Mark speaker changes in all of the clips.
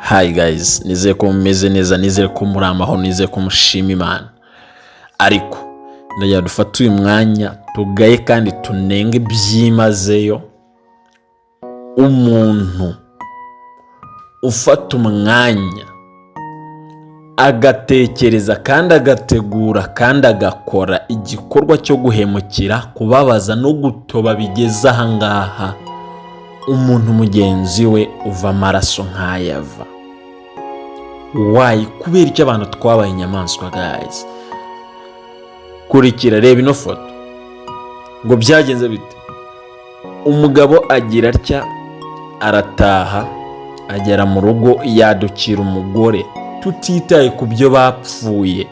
Speaker 1: Hi guys, nizeye ko mumeze neza, nizere ko muri amahoro, nizere ko mushima Imana. Ariko ndagira dufate uyu mwanya tugaye kandi tunenge byimazeyo umuntu ufata umwanya agatekereza kandi agategura kandi agakora igikorwa cyo guhemukira, kubabaza no gutoba bigeze aha ngaha umuntu mugenzi we uva amaraso nk'ayava. Why? Kubera icyo abantu twabaye inyamaswa? Guys, kurikira, reba ino foto. Ngo byagenze bite? Umugabo agira atya arataha, agera mu rugo yadukira umugore, tutitaye ku byo bapfuye,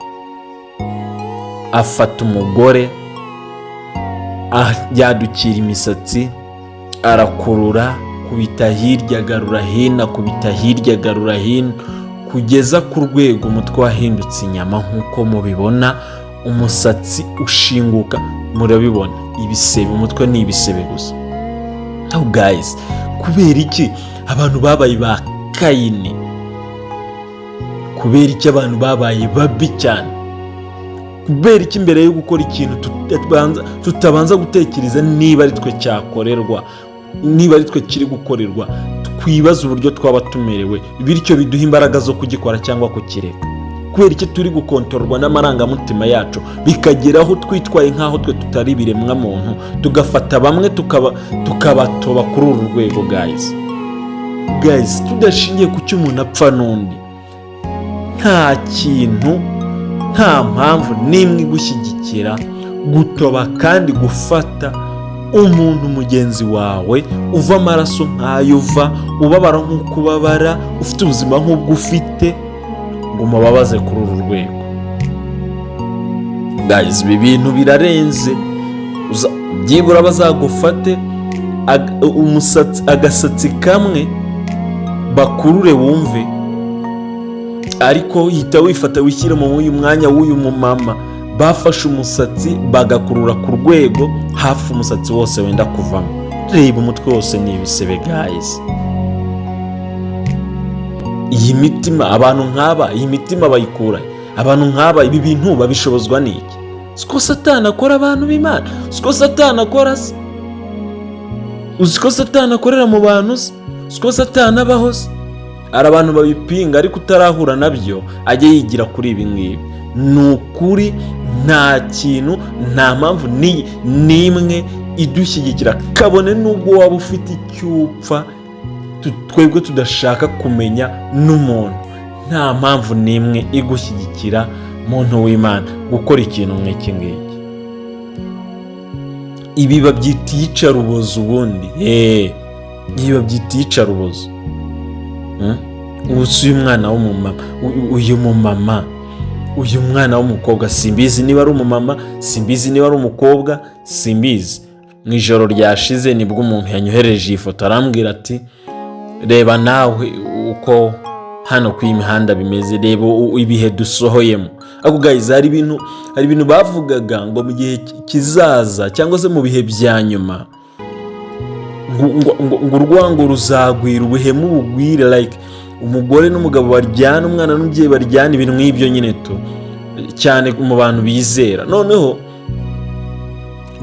Speaker 1: afata umugore yadukira imisatsi, arakurura, kubita hirya agarura hino, akubita hirya agarura hino, kugeza ku rwego umutwe wahindutse inyama nk'uko mubibona, umusatsi ushinguka, murabibona, ibisebe, umutwe ni ibisebe gusa. Oh guys, kubera iki abantu babaye ba Kayini? Kubera iki abantu babaye babi cyane? Kubera iki mbere yo gukora ikintu tutabanza gutekereza niba ari twe cyakorerwa, niba ari twe kiri gukorerwa, twibaza uburyo twaba tumerewe, bityo biduha imbaraga zo kugikora cyangwa kukireka? Kubera iki turi gukontororwa n'amarangamutima yacu, bikageraho twitwaye nk'aho twe tutari ibiremwamuntu, tugafata bamwe tukabatoba kuri uru rwego? Guys, guys, tudashingiye ku cyo umuntu apfa n'undi, nta kintu, nta mpamvu n'imwe igushyigikira gutoba kandi gufata umuntu mugenzi wawe uva amaraso nk'ayo uva, ubabara nk'uko ubabara, ufite ubuzima nk'ubwo ufite, ngo umubabaze kuri uru rwego. Guys, ibi bintu birarenze. Byibura bazagufate umusatsi, agasatsi kamwe bakurure wumve. Ariko hita wifata wishyire mu uyu mwanya w'uyu mumama bafashe umusatsi bagakurura ku rwego hafi umusatsi wose wenda kuvamo. Reba, umutwe wose ni ibisebe. Guys, iyi mitima, abantu nk'aba, iyi mitima bayikura? Abantu nk'aba ibi bintu babishobozwa n'iki? Siko Satani akora, abantu b'Imana? Siko Satani akora se? Uzi ko Satani akorera mu bantu se? Siko Satani abaho se? Hari abantu babipinga, ariko utarahura nabyo ajye yigira kuri ibi ngibi. Ni ukuri, nta kintu, nta mpamvu n'imwe idushyigikira, kabone n'ubwo waba ufite icyo upfa twebwe tudashaka kumenya n'umuntu. Nta mpamvu n'imwe igushyigikira, muntu w'Imana, gukora ikintu nk'iki ngiki. Ibi babyita iyicarubozo ubundi. Ibi babyita iyicarubozo. Ubu si uyu mwana w'umumama, uyu mumama, uyu mwana w'umukobwa, simbizi niba ari umumama, simbizi niba ari umukobwa, simbizi. Mu ijoro ryashize nibwo umuntu yanyohereje iyi foto, arambwira ati: "Reba nawe uko hano ku iyi mihanda bimeze, reba ibihe dusohoyemo." Ariko guys, hari ibintu bavugaga ngo mu gihe kizaza cyangwa se mu bihe bya nyuma ngo urwango ruzagwira, ubuhemu bugwire, like umugore n'umugabo baryana, umwana n'umubyeyi baryana, ibintu nk'ibyo nyine tu cyane mu bantu bizera. Noneho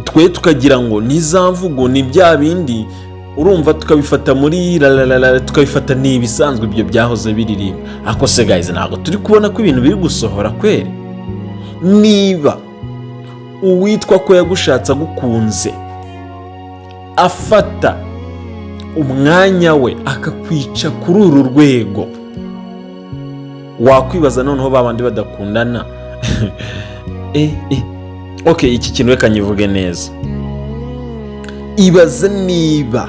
Speaker 1: twe tukagira ngo ni za mvugo, ni bya bindi, urumva, tukabifata muri lalalala, tukabifata ni ibisanzwe, ibyo byahoze biririmba. Ariko se guys, ntabwo turi kubona ko ibintu biri gusohora kweri? Niba uwitwa ko yagushatse agukunze afata umwanya we akakwica kuri uru rwego, wakwibaza noneho ba bandi badakundana. Ok, iki kintu reka nyivuge neza. Ibaze niba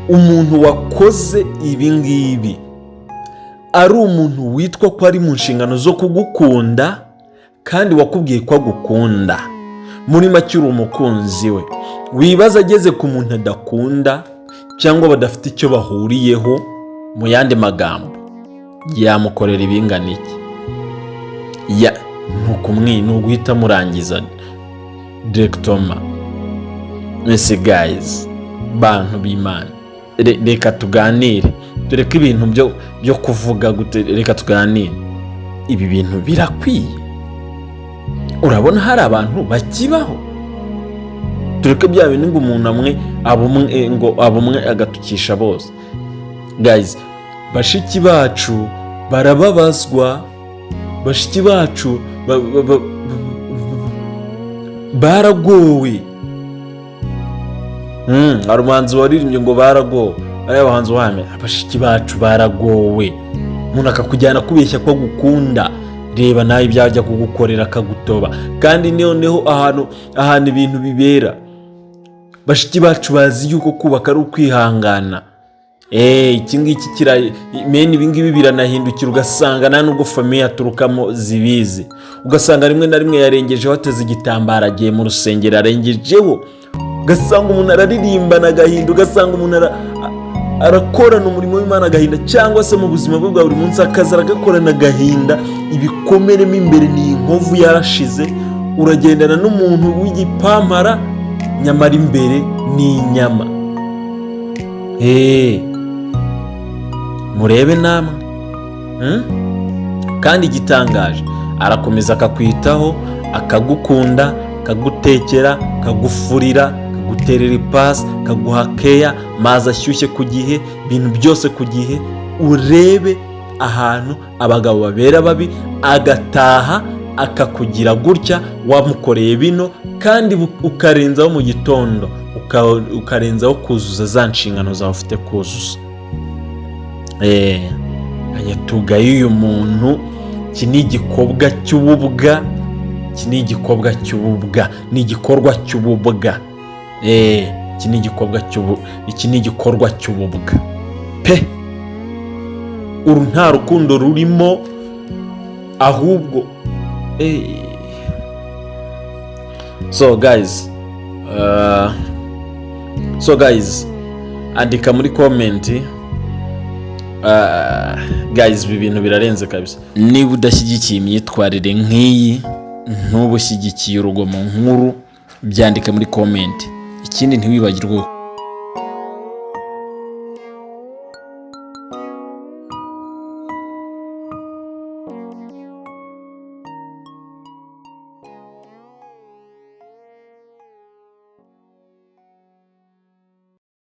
Speaker 1: umuntu wakoze ibi ngibi ari umuntu witwa ko ari mu nshingano zo kugukunda kandi wakubwiye ko agukunda, muri make uri umukunzi we. Wibaza ageze ku muntu adakunda cyangwa badafite icyo bahuriyeho, mu yandi magambo, yamukorera ibingana iki? Ya ni uguhita amurangiza directement. Ese guys, bantu b'Imana, reka tuganire. Tureke ibintu byo kuvuga gute, reka tuganire. Ibi bintu birakwiye? Urabona hari abantu bakibaho? Tureke bya bintu ngo umuntu amwe abumwe, ngo abumwe agatukisha bose. Guys, bashiki bacu barababazwa, bashiki bacu baragowe. Hari umuhanzi waririmbye ngo baragowe. Ariya bahanzi wame, bashiki bacu baragowe. Umuntu akakujyana kubeshya ko agukunda, reba nawe ibyo ajya kugukorera, akagutoba. Kandi noneho ahantu ibintu bibera, bashiki bacu bazi yuko kubaka ari ukwihangana. Iki ngiki kira mene, ibi ngibi biranahindukira, ugasanga nta nubwo famille aturukamo zibizi, ugasanga rimwe na rimwe yarengejeho, ateze igitambaro, agiye mu rusengero, arengejeho, ugasanga umuntu araririmbana agahinda, ugasanga umuntu arakorana umurimo w'Imana agahinda, cyangwa se mu buzima bwe bwa buri munsi akaza aragakorana agahinda, ibikomeremo imbere ni inkovu yarashize. Uragendana n'umuntu w'igipampara, nyamara imbere ni inyama. Murebe namwe. Kandi igitangaje, arakomeza akakwitaho, akagukunda, akagutekera, akagufurira, akaguterera ipasi, akaguha keya, amazi ashyushye ku gihe, ibintu byose ku gihe. Urebe ahantu abagabo babera babi, agataha akakugira gutya wamukoreye bino, kandi ukarenzaho mu gitondo ukarenzaho kuzuza za nshingano zawe ufite kuzuza. Tugaye uyu muntu. Iki ni igikorwa cy'ububwa, iki ni igikorwa cy'ububwa, ni igikorwa cy'ububwa. Iki ni igikorwa cy'ubu, iki ni igikorwa cy'ububwa pe. Uru nta rukundo rurimo ahubwo. So guys, andika muri comment. Guys, ibi bintu birarenze kabisa. Niba udashyigikiye imyitwarire nk'iyi, ntuba ushyigikiye urugomo nkuru, byandike muri comment. Ikindi, ntiwibagirwe